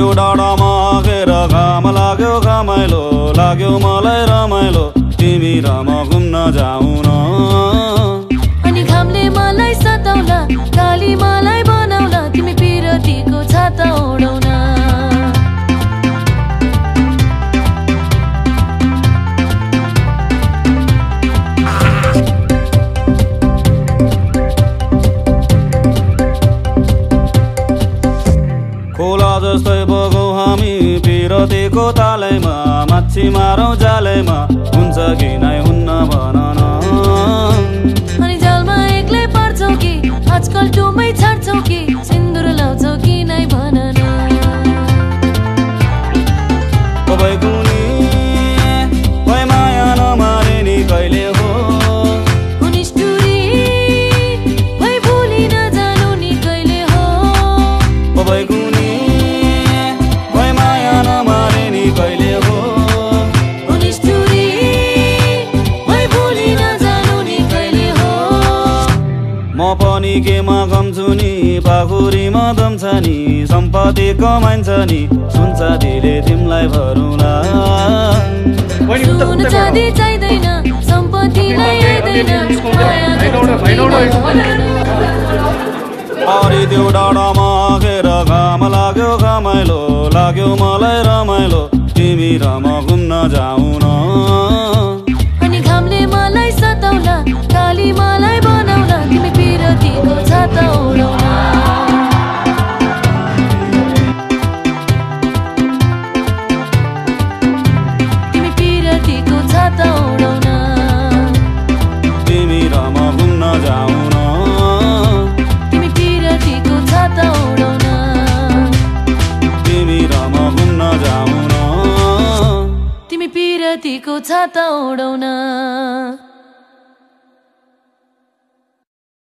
त्यो डाँडामा घेर घाम लाग्यो घमाइलो लाग्यो मलाई रमाइलो तिमी र म घुम्न जाऊ न अनि घामले मलाई सताउला काली मलाई बनाउला तिमी पिरतीको छाता ओढाउन खोला जस्तै बगौँ हामी पिरतीको तालैमा माछी मारौँ जालैमा हुन्छ कि नै हुन्न भन न अनि जालमा एक्लै पर्छौ कि आजकल टुमै छाड्छौ कि सिन्दुर लाउँछौ कि नै भन न भई कुनी भई माया नमारे नि कहिले हो निष्ठुरी भई भुली नजानु नि कहिले हो भई कुनी भई माया नमारे नि कहिले हो निष्ठुरी भई भुली नजानु नि कहिले हो म पनि केमा गम्छु नि पाखुरीमा दम्छ नि सम्पत्ति कमाइन्छ नि सुन्छ दिले तिमीलाई भरौँला सुन चाँदी चाहिँदैन सम्पत्तिलाई हेर्दैन अरे त्यो डाँडामा घेर घाम लाग्यो घमाइलो लाग्यो मलाई रमाइलो तिमी र म घुम्न जाऊ न अनि घामले मलाई सताउला काली मलाई बनाउला तिमी पिरतीको छाता ओढाउन तिमी पिरतीको छाता ओढाउन तिमी र म घुम्न जाऊ न तिमी पिरतीको छाता ओढाउन तिमी र म घुम्न जाऊ न तिमी पिरतीको छाता ओढाउन